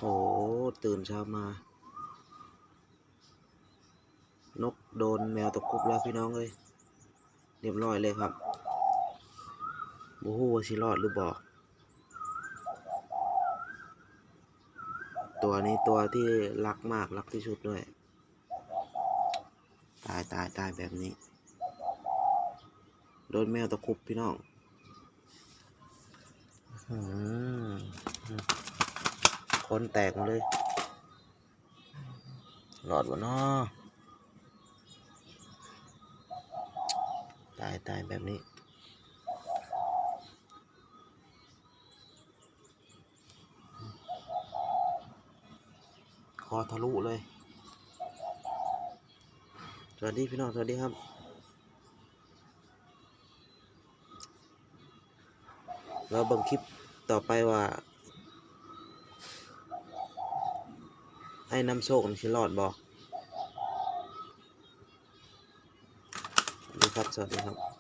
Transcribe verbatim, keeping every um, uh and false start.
โอ้ ตื่นเช้ามา นกโดนแมวตะครุบแล้วพี่น้องเอ้ย เรียบร้อยเลยครับ บ่ฮู้ว่าสิรอดหรือบ่ ตัวนี้ตัวที่รักมาก รักที่สุดด้วย ตาย ตาย ตายแบบนี้ โดนแมวตะครุบพี่น้อง อื้อหือ ขนแตกหมดเลย รอดบ่น้อ ตาย ตายแบบนี้ คอทะลุเลย สวัสดีพี่น้อง สวัสดีครับ รอเบิ่งคลิปต่อไปว่า ไอ้นำโชคนี่สิรอดบ่ สวัสดีครับ สวัสดีครับ